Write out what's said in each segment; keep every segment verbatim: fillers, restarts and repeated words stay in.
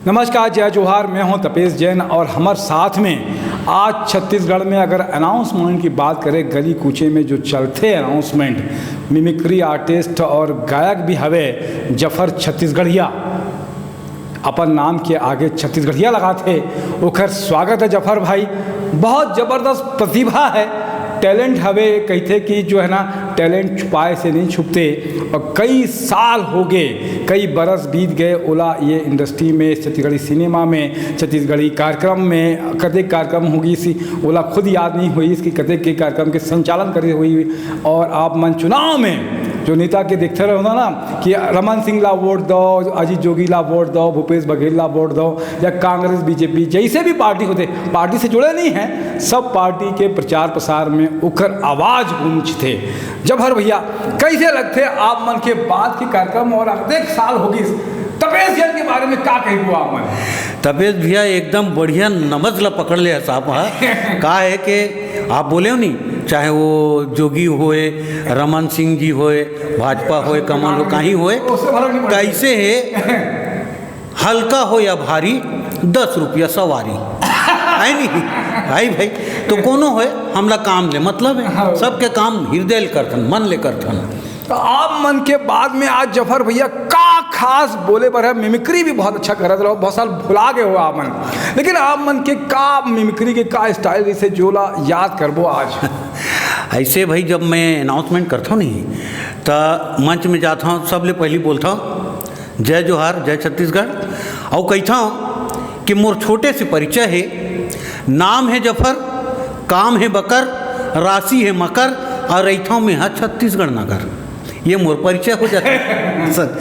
नमस्कार, जय जोहार, मैं हूं तपेश जैन और हमर साथ में आज छत्तीसगढ़ में अगर अनाउंसमेंट की बात करें, गली कूचे में जो चलथे अनाउंसमेंट, मिमिक्री आर्टिस्ट और गायक भी हवे जफर छत्तीसगढ़िया, अपन नाम के आगे छत्तीसगढ़िया लगाथे, ओखर स्वागत है जफर भाई। बहुत जबरदस्त प्रतिभा है, टैलेंट हवे, कहिथे कि जो है ना, टैलेंट छुपाए से नहीं छुपते। और कई साल हो गए, कई बरस बीत गए, ओला ये इंडस्ट्री में, छत्तीसगढ़ी सिनेमा में, छत्तीसगढ़ी कार्यक्रम में, कतेक कार्यक्रम होगी सी, ओला खुद याद नहीं हुई इसकी, कतेक के कार्यक्रम के संचालन करे हुई। और आप मन चुनाव में जो नेता के देखते रहो ना, कि रमन सिंह ला वोट दो, अजीत जोगी ला वोट दो, भूपेश बघेल ला वोट दो, या कांग्रेस, बीजेपी, जैसे भी पार्टी होते, पार्टी से जुड़े नहीं हैं, सब पार्टी के प्रचार प्रसार में ओकर आवाज गूंजथे। जबहर भैया, कैसे लगथे आप मन के बाद के कार्यक्रम और अनेक साल होगिस, तपेश जैन के बारे में का कहिबो आप मन? तपेश भैया, एकदम बढ़िया नमज ला पकड़ ले साहब हा। का है कि आप बोले हो नहीं, चाहे वो जोगी होए, रमन सिंह जी होए, भाजपा होए, कमल हो, कहीं होए, उससे फर्क नहीं पड़ता। कैसे है, हल्का हो या भारी, दस रुपया सवारी। है नहीं? भाई, भाई, तो कोनो होए, हमला काम ले मतलब है। हाँ। सबके काम हृदय ले करथन, मन ले करथन। तो आप मन के बाद में आज जफर भैया का खास बोले बर है? मिमिक्री भी बहुत अच्छा करत रहो, बहुत साल भुला गए हो आप मन, लेकिन आप मन के का मिमिक्री के का स्टाइल, जैसे जोला याद करबो आज? ऐसे भाई, जब मैं अनाउंसमेंट करता हूँ नहीं, तो मंच में जाता हूँ, सबले पहली बोलता हूँ, "जय जोहार, जय छत्तीसगढ़।" और कहता हूँ कि मोर छोटे से परिचय है, नाम है जफर, काम है बकर, राशि है मकर, और रहिथौं में हा छत्तीसगढ़ नगर। ये मोर परिचय हो जाता है। सर,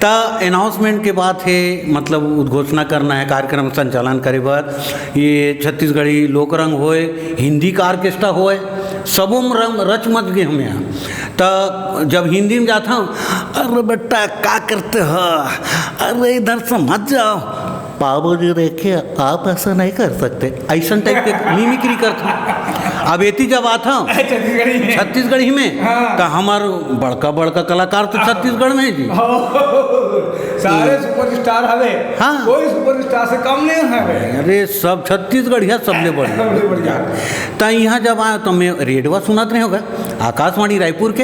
त अनाउंसमेंट के बात है, मतलब उद्घोषणा करना है, कार्यक्रम संचालन करे बर, ये छत्तीसगढ़ी लोकरंग होए, हिंदी का ऑर्केस्ट्रा होए, सबो में रंग रच मच गए हमें यहाँ। त जब हिंदी में जाता हूँ, "अरे बेटा, क्या करते हो? अरे, इधर समझ जाओ।" "बाबूजी, देखिए, आप ऐसा नहीं कर सकते।" ऐसन टाइप के मिमिक्री करता हूँ। अब एती जब आता हूँ छत्तीसगढ़ी में। छत्तीसगढ़ी में, हाँ। तो हमार बड़का बड़का कलाकार तो छत्तीसगढ़ में है जी। सारे सुपरस्टार हवे। हाँ। कोई सुपरस्टार से कम नहीं हवे। अरे, सब छत्तीसगढ़िया, सबले बढ़िया। सबले बढ़िया। त यहाँ जब आया तो मैं रेडियो सुनत रहे होगा, आकाशवाणी रायपुर के,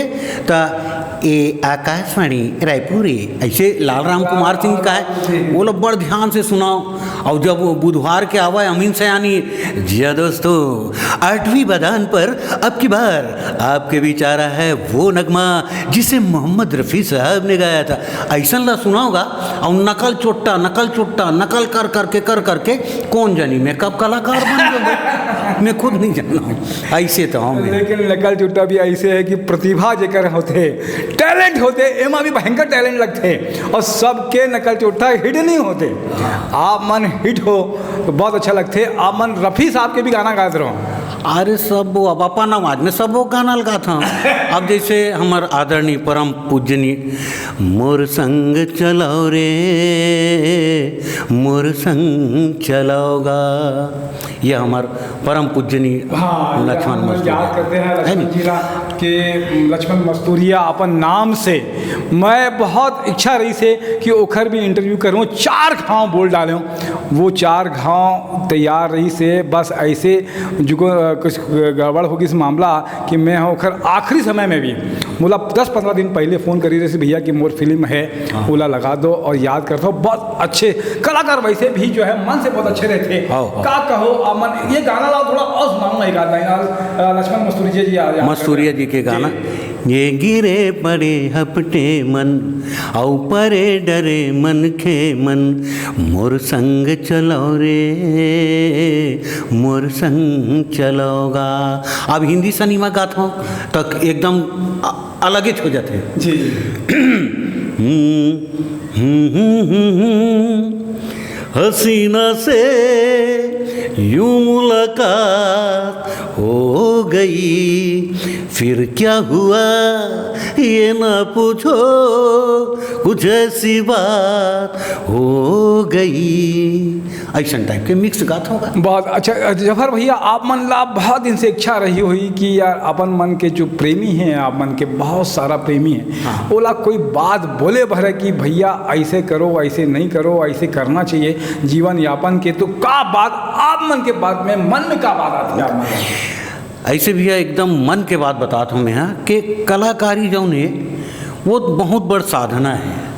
त "ए आकाशवाणी रायपुर है", ऐसे लाल राम कुमार सिंह का है, वो लोग बड़ ध्यान से सुनाओ। और जब वो बुधवार के आवा है अमीन सयानी, "जी हाँ दोस्तों, आठवीं बदान पर अब की बार आपके बीच आ रहा है वो नगमा जिसे मोहम्मद रफ़ी साहब ने गाया था", ऐसन ला सुनाओगा। और नकल चोट्टा, नकल चोट्टा, नकल कर करके, कर करके कौन जानी मैं कब कलाकार बन जाऊँ, मैं खुद नहीं जाना हूँ। ऐसे तो हम हैं। लेकिन नकल चोट्टा भी ऐसे है कि प्रतिभा जेकर होथे, टैलेंट होथे, एमा भी भयंकर टैलेंट लगथे, और सबके नकल चोट्टा हिट नहीं होथे। आप मन हिट हो तो बहुत अच्छा लगथे। आप मन रफ़ी साहब के भी गाना गात रहो। अरे, सब वो अब अपन आवाज में सब वो गाना लगा था। अब जैसे हमार आदरणीय परम पूजनीय "मोर संग चलाओ रे, मोर संग चलाओगा", ये हमार परम पूजनीय हाँ, ये लक्ष्मण हम मस्तूरिया। याद करते हैं है लक्ष्मण नी? जी ला, कि लक्ष्मण मस्तूरिया अपन नाम से, मैं बहुत इच्छा रहिसे कि ओखर भी इंटरव्यू करूँ। चार घाव बोल डाले हूँ, वो चार घाव तैयार रहिसे, बस ऐसे जुगो, कुछ गड़बड़ होगिस मामला कि मैं ह ओखर आखिरी समय में भी, मतलब, दस पंद्रह दिन पहले फोन करी रहिसे, "भैया कि मोर फिल्म है, हाँ। ओला लगा दो", और याद करता हूँ, बहुत अच्छे कलाकार वैसे भी जो है मन से बहुत अच्छे रहते। हाँ, हाँ। का कहो, अमन, ये गाना ला थोड़ा और सुनाओ ना एक आध लाइन, आ, लक्ष्मण मस्तूरिया जी, आ, याद मस्तूरिया जी के गाना। जी। "ये गिरे पड़े हपटे मन, अउ परे डरे मनखे मन, मोर संग चलो रे, मोर संग चलोगा।" अब हिंदी सनीमा गात हूँ, तक एकदम अ-, अलगे हो जाते हैं। जी, जी। हम्म, हम्म, हम्म, हम्म, हम्म। हसीना से यूं मुलाकात हो गई, फिर क्या हुआ ये ना पूछो, कुछ ऐसी बात हो गई। अइसन टाइप के मिक्स गात होगा। बहुत अच्छा। जफर भैया, आप मन ला बहुत दिन से इच्छा रही होही कि यार, अपन मन के जो प्रेमी हैं, आप मन के बहुत सारा प्रेमी है, हाँ। ओला कोई बात बोले भरे कि भैया, ऐसे करो, ऐसे नहीं करो, ऐसे करना चाहिए जीवन यापन के, तो का बात आप मन के बात में, मन में का बात आती है आप मन के? ऐसे भैया, एकदम मन के बात बतात हूँ मैं, हाँ, कि कलाकारी जौन है, वो बहुत बड़ साधना है।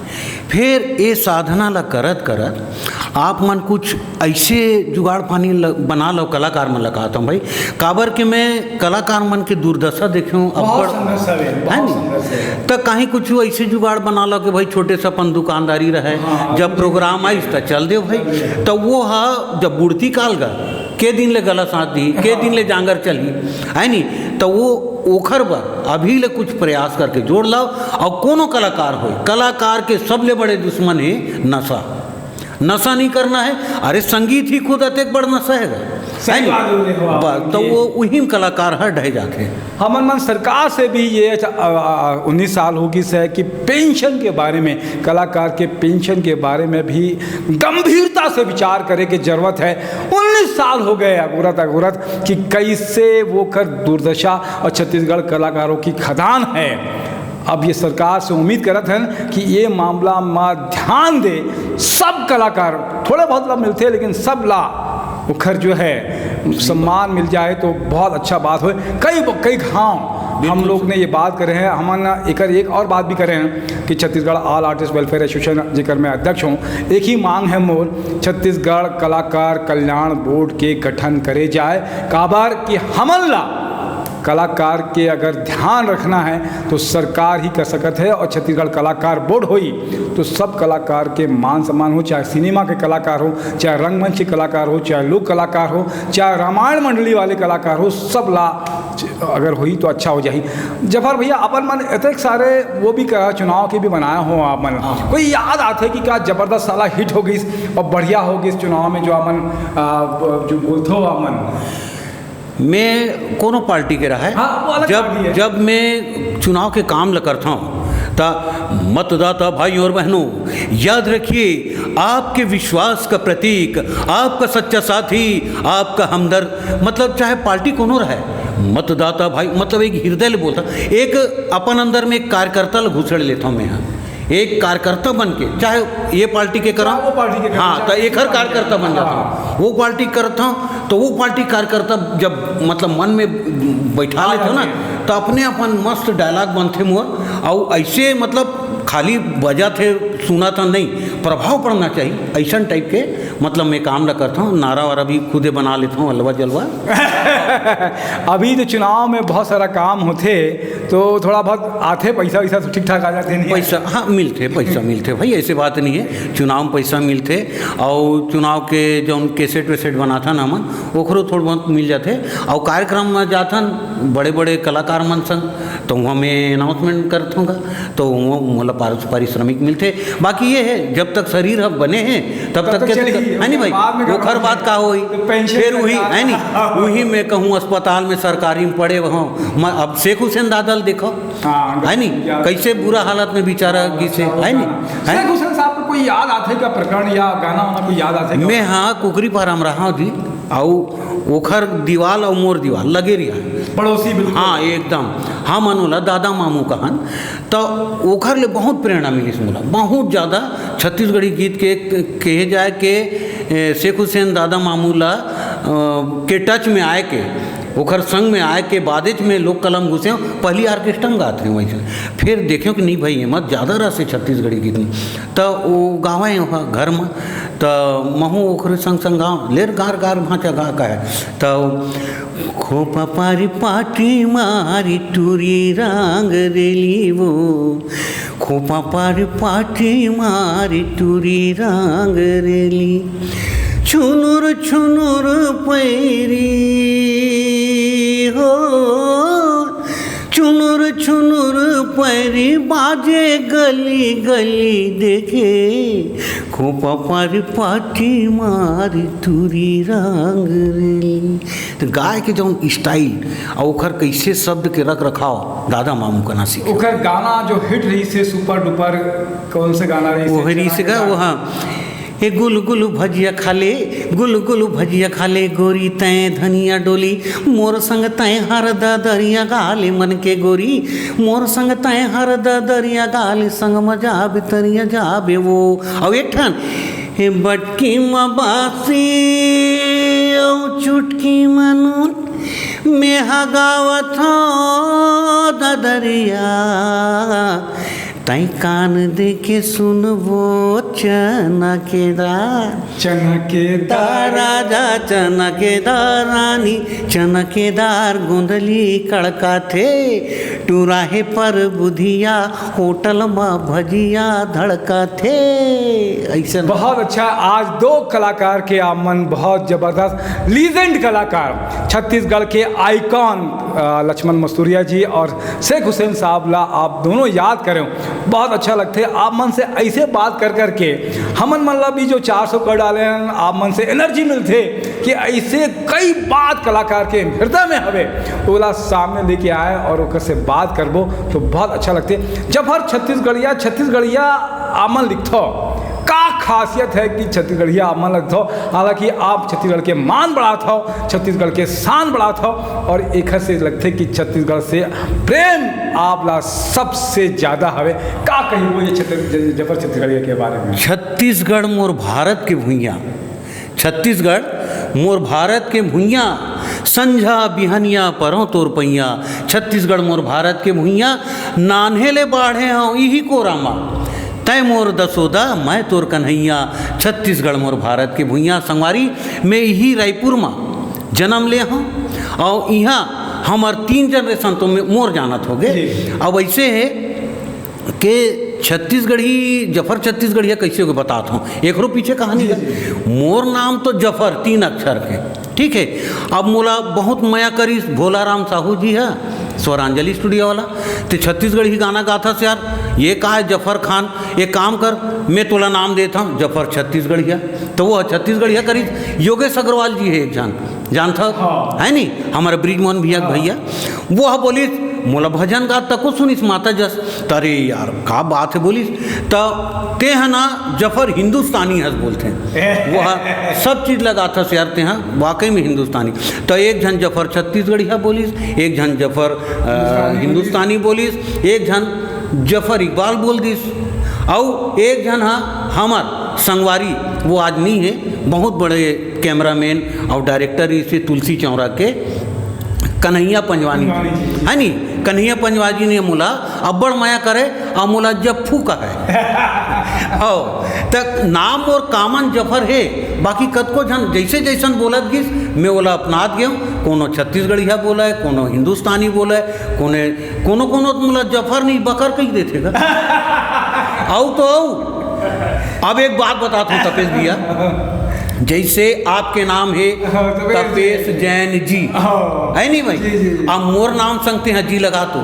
फिर ये साधना ला करत करत आप मन कुछ ऐसे जुगाड़ पानी ल-, बना लो, कलाकार मन ला कहत हूँ भाई, काबर के मैं कलाकार मन के दुर्दशा देखे हूँ, बहुत अब्बड़ संघर्ष हवे, है बहुत नी? संघर्ष हवे। त कहीं कुछ ऐसे जुगाड़ बना लो कि भाई, छोटे से अपन दुकानदारी रहे, हाँ, जब प्रोग्राम आइस त चल देव भाई। त वो हा जब बुढ़ती काल गा, के दिन ले गला साथ दी, के दिन ले जांगर चली, है नी? त वो ओखर बर अभी ले कुछ प्रयास करके जोड़ लाओ। और कोनो कलाकार होय, कलाकार के सबले बड़े दुश्मन है नशा। नशा नहीं करना है। अरे, संगीत ही खुद अतेक बड़ नशा है, सही है नी? बात बोले हो आप। बस, तो ये वो उही में कलाकार हर ढह जाते हैं। हमन मन सरकार से भी ये, अ, अ, उन्नीस साल हो गिस है कि पेंशन के बारे में, कलाकार के पेंशन के बारे में भी गंभीरता से विचार करे के जरूरत है। उन्नीस साल हो गए अगोरत अगोरत कि कैसे वो कर दुर्दशा और छत्तीसगढ़ कलाकारों की खदान है। अब ये सरकार से उम्मीद करत हन कि ये मामला में ध्यान दे, सब कलाकार, थोड़े बहुत ला मिलते हैं, लेकिन सब ला ओखर जो है सम्मान मिल जाए तो बहुत अच्छा बात होय। कई कई घाव हम लोग ने ये बात करे हैं, हमन एकर एक और बात भी करे हैं कि Chhattisgarh all artist welfare association, जेकर मैं अध्यक्ष हूँ, एक ही मांग है मोर, छत्तीसगढ़ कलाकार कल्याण बोर्ड के गठन करे जाए, काबर कि हमन ला कलाकार के अगर ध्यान रखना है तो सरकार ही कर सकत है, और छत्तीसगढ़ कलाकार बोर्ड होई तो सब कलाकार के मान सम्मान हो, चाहे सिनेमा के कलाकार हो, चाहे रंगमंच के कलाकार हो, चाहे लोक कलाकार हो, चाहे रामायण मंडली वाले कलाकार हो, सब ला अगर होई तो अच्छा हो जाही। जफर भैया, अपन मन एतेक सारे वो भी करा, चुनाव के भी बनाए हो आप मन, हाँ। कोई याद आथे कि का जबरदस्त साला हिट हो गइस और बढ़िया हो गइस चुनाव में, जो अपन, आ, जो बोलथो आप मन? मैं कोनो पार्टी के रहा है, हाँ, वो अलग जब, पार्टी है। जब मैं चुनाव के काम ल करता हूँ, त मतदाता भाइयों और बहनों, याद रखिए, आपके विश्वास का प्रतीक, आपका सच्चा साथी, आपका हमदर्द, मतलब, चाहे पार्टी कोनो रहे, मतदाता भाई, मतलब, एक हृदय ले बोलता, एक अपन अंदर में एक कार्यकर्ता ल घुसेड़ लेता हूँ मैं यहाँ। एक कार्यकर्ता बन के, चाहे ये पार्टी के करा, चाहे वो पार्टी के करा, हाँ, चाहे तो एक हर कार्यकर्ता बन जाता हूँ। हाँ। वो पार्टी करता हूँ, तो वो पार्टी कार्यकर्ता जब, मतलब, मन में बैठा लेते हो ना, तो अपने अपन मस्त डायलॉग बनते मोर, और ऐसे, मतलब, खाली बजाथे, सुनाथे नहीं, प्रभाव पड़ना चाहिए, ऐसा टाइप के, मतलब, मैं काम ला करता हूँ। नारा वारा भी खुदे बना लेता हूँ, अलवा जलवा। अभी तो चुनाव में बहुत सारा काम होथे, तो थोड़ा बहुत आथे पैसा वैसा, तो ठीक ठाक आ जाथे नहीं? पैसा, हाँ, मिलथे, पैसा मिलथे भाई, ऐसे बात नहीं है। चुनाव में पैसा मिलथे, और चुनाव के जौन कैसेट वैसेट बनाथन हमन, ओकरो थोड़ा बहुत मिल जाथे। और कार्यक्रम में जाथन बड़े बड़े कलाकार मन संग, तो वहाँ मैं अनाउंसमेंट करत हूँ, तो वो मोला पारिश-, पारिश्रमिक मिलथे। बाकी ये है, जब तक शरीर ह बने हैं, तब तक के चलही, है नहीं भाई? बाद में ओखर बात का होई? तो पेंशन फिर वही, है नहीं? वही मैं कहूँ, अस्पताल में, सरकारी में पड़े हो, मैं अब शेख हुसैन दादा ल देखो, हाँ, है नहीं? कैसे बुरा हालत में बेचारा गिसे, है नहीं? है? शेख हुसैन साहब को कोई याद आथे का प्रकरण या गाना वाना कोई याद आथे का? मैं, हाँ, कुकरी पारा म रहा हूँ जी, आऊ ओखर दीवाल आऊ मोर दीवाल लगे रिहा है। पड़ोसी बिल्कुल। हाँ, एकदम। हमन ओला दादा मामू कहन, त ओखर ले बहुत प्रेरणा मिलिस मोला, बहुत ज़्यादा। छत्तीसगढ़ी गीत के कहे जाए के, ए, शेख हुसैन दादा मामू ला, अ, के टच में आए के, ओखर संग में आए के बादेच में लोक कला म घुसे हूँ। पहली ऑर्केस्ट्रा में गात रहे वैसे, फिर देखे हूँ कि नहीं भाई, एमा ज़्यादा रस है छत्तीसगढ़ी गीत में। त वो गावे वहाँ घर में, त महू ओकरे संग संग गाँव, लेर गार गार भाँचा गा का है। त खोपा पारी पाटी मारी टूरी रांग रेली वो, खोपा पारी पाटी मारी टूरी रांग रेली, छुनुर छुनुर पैरी हो, छुनुर छुनुर पैरी बाजे गली गली देखे, खोपा पारी पाटी मारी टूरी रांग रेली। तो गाय के जौन स्टाइल और ओखर कैसे शब्द के रख रखाव, दादा मामू कना सीखे। ओखर गाना जो हिट रही से सुपर डुपर, कौन से गाना रही से? वो रही से गा, वो हाँ। ए गुलगुल भजिया खा ले, गुलगुल भजिया खा ले गोरी, तैं धनिया डोली, मोर संग तैं हर ददरिया गा ले मन के गोरी, मोर संग तैं हर ददरिया गा ले, संग म जाबे तरिया जाबे वो। अउ एक ठन, हे बटकी म बासी अउ चुटकी म नून, मेहा गावत हौं ददरिया, तैं कान दे के सुनबो चना के दार। चना के दार। राजा चना के दार, रानी चना के दार, गोंदली कड़काथे, टुराहे पर बुधिया, होटल म भजिया धड़काथे। अइसन। बहुत अच्छा, आज दो कलाकार के आप मन, बहुत जबरदस्त, लीजेंड कलाकार, छत्तीसगढ़ के आइकॉन, अ, लक्ष्मण मस्तुरिया जी और शेख हुसैन साहब ला आप दोनों याद करें, बहुत अच्छा लगथे। आप मन से ऐसे बात कर करके हमन मन ला भी जो चार सौ कर डाले हैं, आप मन से एनर्जी मिलथे कि ऐसे कई बात कलाकार के हृदय में हवे, ओला सामने लेके आए और ओकर से बात करबो तो बहुत अच्छा लगथे। जफर छत्तीसगढ़िया, छत्तीसगढ़िया आप मन लिखथो, का खासियत है कि छत्तीसगढ़िया आप मन लिखथो? हालांकि आप छत्तीसगढ़ के मान बढ़ात हो, छत्तीसगढ़ के शान बढ़ात हो, और एखर से लगथे कि छत्तीसगढ़ से प्रेम आप ला सबसे ज्यादा हवे। का कहिबो ये छत्तीस-, जफर छत्तीसगढ़िया के बारे में? छत्तीसगढ़ मोर भारत के भुइयां, छत्तीसगढ़ मोर भारत के भुइयां, संझा बिहनिया परों तोर पैया। छत्तीसगढ़ मोर भारत के भुइयां, नान्हे ले बाढ़े हंव इही कोरा मा, तैं मोर दसोदा, मैं तोर कन्हैया। छत्तीसगढ़ मोर भारत के भुइयां। संगवारी, मैं इही रायपुर मा जनम ले हंव, अउ इहां हमर तीन जनरेशन तो मैं, मोर जानत होगे। जी। अब ऐसे है के छत्तीसगढ़ी, जफर छत्तीसगढ़िया कैसे होगे बतात हंव, एकरो पीछे कहानी जी, है। जी। मोर नाम तो जफर, तीन अक्षर के, ठीक है। अब मोला बहुत मया करिस भोला राम साहू जी है, स्वरांजलि स्टूडियो वाला, ते छत्तीसगढ़ी गाना गाथस यार, ये का है जफर खान, एक काम कर, मैं तोला नाम देत हंव जफर छत्तीसगढ़िया। तो वो छत्तीसगढ़िया करिस। योगेश अग्रवाल जी है एक झन, जानथव? हाँ। है नी, हमर बृजमोहन भैया के हाँ। भैया, वो ह बोलिस, मोला भजन गा तको सुनिस माता जस। त अरे यार, का बात है बोलिस। त ते ह ना जफर हिंदुस्तानी हस बोलथे। वो ह सब चीज लगाथस यार, ते ह वाकई में हिंदुस्तानी। त एक झन जफर छत्तीसगढ़िया बोलिस, एक झन जफर, अ, हिंदुस्तानी हिंदुस्तानी बोलिस, एक झन जफर इकबाल बोल दिस, अउ एक झन ह हमर संगवारी, वो आज नहीं है, बहुत बड़े कैमरामैन और डायरेक्टर इसे तुलसी चौरा के कन्हैया पंजवानी, पंजवानी जी। है नी, कन्हैया पंजवानी ने मोला अब्बड़ मया करे अउ मोला जफ्फू कहे। हो, त नाम मोर कामन जफर हे, बाकी कतको झन जैसे जैसन बोलत गिस, मैं ओला अपनात गेंव। कोनो छत्तीसगढ़िया बोले, कोनो हिंदुस्तानी बोले, कोने कोनो कोनो तो मोला जफर नहीं, बकर कहि देथे गा। अउ तो अउ। अब एक बात बतात हंव तपेश भैया, जैसे आपके नाम है हाँ, तपेश तपेश जी। जैन जी, हाँ। है नहीं भाई? जी, जी, जी। अब मोर नाम संग ते ह जी लगा तो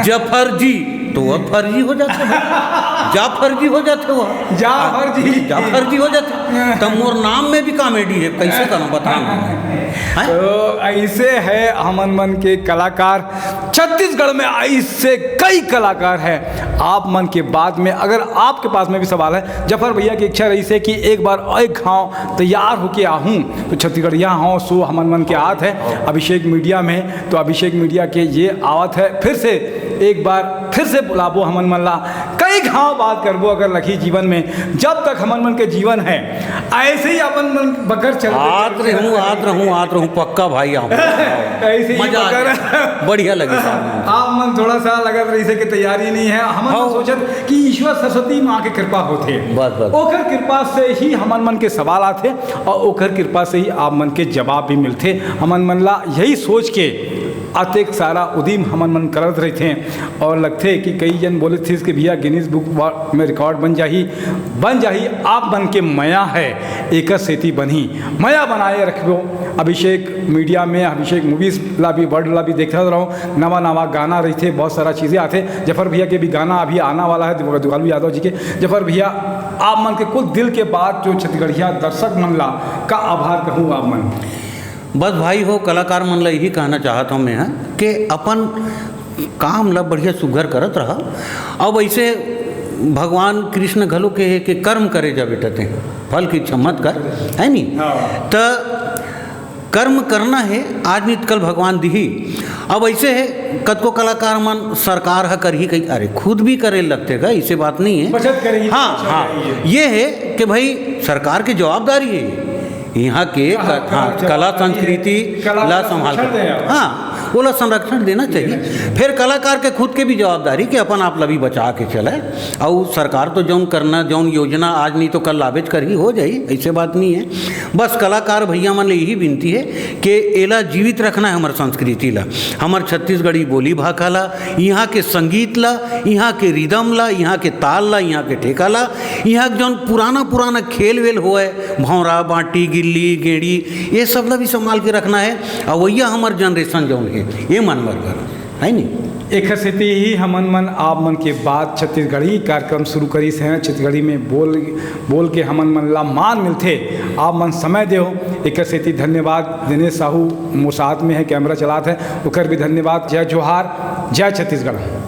जफर जी, तो अब फर्जी हो जाथे भाई। जा फर्जी हो जाथे वो। जा हाँ, फर्जी। जा फर्जी हो जाथे। त मोर नाम में भी कॉमेडी है, कैसे करूं बता। हैं? तो ऐसे है हमन मन के कलाकार, छत्तीसगढ़ में ऐसे कई कलाकार हैं। आप मन के बाद में अगर आपके पास में भी सवाल है, जफर भैया की इच्छा रहिसे कि एक बार एक घाव तैयार होके आहूं, तो छत्तीसगढ़िया हंव सो हमन मन के आत है अभिषेक मीडिया में, तो अभिषेक मीडिया के ये आवत है फिर से, एक बार फिर से बुलाबो हमन मन ला, कई घाव बात करबो अगर लगही जीवन में, जब तक हमन मन के जीवन है, ऐसे ही अपन मन बकर चल आत रहूं, आत रहूं, आत रहूं, पक्का भाई, आऊं। ऐसे ही मजा आ बकर। गया। बढ़िया लगे साहब। आप मन थोड़ा सा लगत रहिसे कि तैयारी नहीं है, हमन हाँ। सोचत कि ईश्वर सरस्वती माँ के कृपा होथे। बस, बस। ओकर कृपा से ही हमन मन के सवाल आथे और ओकर कृपा से ही आप मन के जवाब भी मिलथे। हमन मन ला यही सोच के अतेक सारा उदिम हमन मन करत रहिथे और लगथे कि कई जन बोलत थिस कि भैया गिनीज बुक वा-, में रिकॉर्ड बन जाही, बन जाही, आप मन के मया है, एकर सेती बनही। मया बनाए रखबो। अभिषेक मीडिया में, अभिषेक मूवीज ला भी, वर्ल्ड ला भी देखत रहो, नवा नवा गाना रहिथे, बहुत सारा चीजें आथे। जफर भैया के भी गाना अभी आना वाला है, दुलालू यादव जी के। जफर भैया, आप मन के कुल दिल के बात जो छत्तीसगढ़िया दर्शक मन ला का आभार कहूँ आप मन। बस भाई हो, कलाकार मन ला यही कहना चाहत हूँ मैं ह, कि अपन काम ला बढ़िया सुघर करत रहा। अब ऐसे भगवान कृष्ण घलो कहे कि कर्म करे जा बेटा ते, फल की इच्छा मत कर, है नी? हाँ। त कर्म करना हे, आज नहीं त कल भगवान दिही। अब ऐसे हे, कतको कलाकार मन सरकार ह करही कही, अरे खुद भी करे लगथे गा, ऐसे बात नहीं हे। बचत करही, हाँ, अच्छा हाँ, करही। ये हे कि भाई सरकार की जवाबदारी हे यहाँ के हाँ, क-, हाँ, हाँ, कला जवाबदारी हे। संस्कृति कला ला का संभाल संरक्षण कर, देना। हाँ, ओला संरक्षण देना चाहिए। फिर कलाकार के खुद के भी जवाबदारी कि अपन आप ला भी बचा के चले, अउ सरकार तो जौन करना, जौन योजना आज नहीं तो कल लाबेच करही, हो जाही, ऐसे बात नहीं हे। बस कलाकार भैया मन ले यही विनती हे कि एला जीवित रखना हे हमर संस्कृति ला, हमर छत्तीसगढ़ी बोली भाखा ला, यहाँ के संगीत ला, यहाँ के रिदम ला, यहाँ के ताल ला, यहाँ के ठेका ला, यहाँ के जौन पुराना पुराना खेल वेल होय, भौंरा, बांटी, गिल्ली, गेड़ी, ये सब ला भी संभाल के रखना हे। अवइया हमर जनरेशन जौन हे, ये मन बर बर, है नी? एखर सेती ही हमन मन आप मन के बात छत्तीसगढ़ी कार्यक्रम शुरू करिस हे। छत्तीसगढ़ी में बोल, बोल के हमन मन ला मान मिलथे। आप मन समय देहो, एखर सेती धन्यवाद। दिनेश साहू मोर साथ में हे, कैमरा चलात हे, ओकर भी धन्यवाद। जय जोहार, जय छत्तीसगढ़।